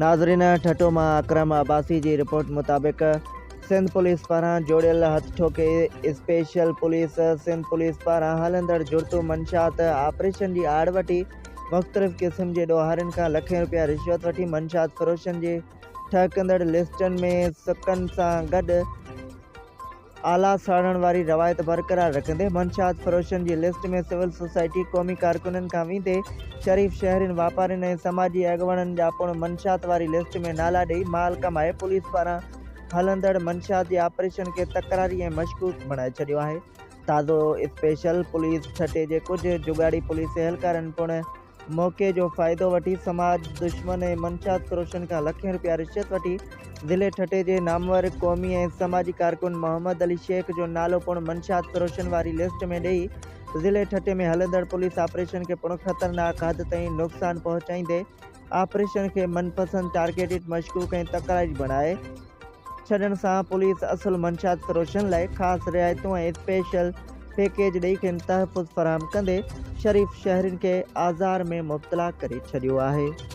ناظرين ٺٽو مان اڪرم عباسي جي رپورٽ مطابق سنڌ پوليس پاران جوڙيل هٿ ٺوڪي اسپيشل پوليس سنڌ پوليس پاران هلندڙ جڙتو منشيات آپريشن جي آڙ وٺي مختلف قسم جي ڏوهارين کان لکين رپيا رشوت وٺي منشيات فروشن جي ٺهڪندڙ لسٽن ۾ سڪن سان گڏ آلا ساڙڻ واري روايت برقرار رکندي منشيات فروشن جي لسٽ ۾ سول سوسائٽي، قومي ڪارڪنن کان ويندي شريف شهرين، واپارين ۽ سماجي اڳواڻن جا پڻ منشيات واري لسٽ ۾ نالا ڏئي مال ڪمائي پوليس پاران هلندڙ منشيات جي آپريشن کي تڪراري ۽ مشڪوڪ بڻائي ڇڏيو آهي. تازو اسپيشل پوليس ٺٽي جي ڪجهه جڳاڙي پوليس اهلڪارن پڻ موقعي جو فائدو وٺي سماج دشمن ۽ منشيات فروشن کان لکين رپيا رشوت وٺي ضلعي ٺٽي جي نامور قومي ۽ سماجي ڪارڪن محمد علي شيخ جو نالو پڻ منشيات فروشن واري لسٽ ۾ ڏئي ضلعي ٺٽي ۾ هلندڙ پوليس آپريشن کي پڻ خطرناڪ حد تائين نقصان پهچائيندي آپريشن کي من پسند ٽارگيٽڊ مشڪوڪ ۽ تڪراري بڻائي ڇڏڻ سان پوليس اصل منشيات فروشن لاء خاص رعايتون ۽ اسپيشل پيڪيج ڏئي کين تحفظ فراهم ڪندي شريف شهرين کي آزار ۾ مبتلا ڪري ڇڏيو آهي.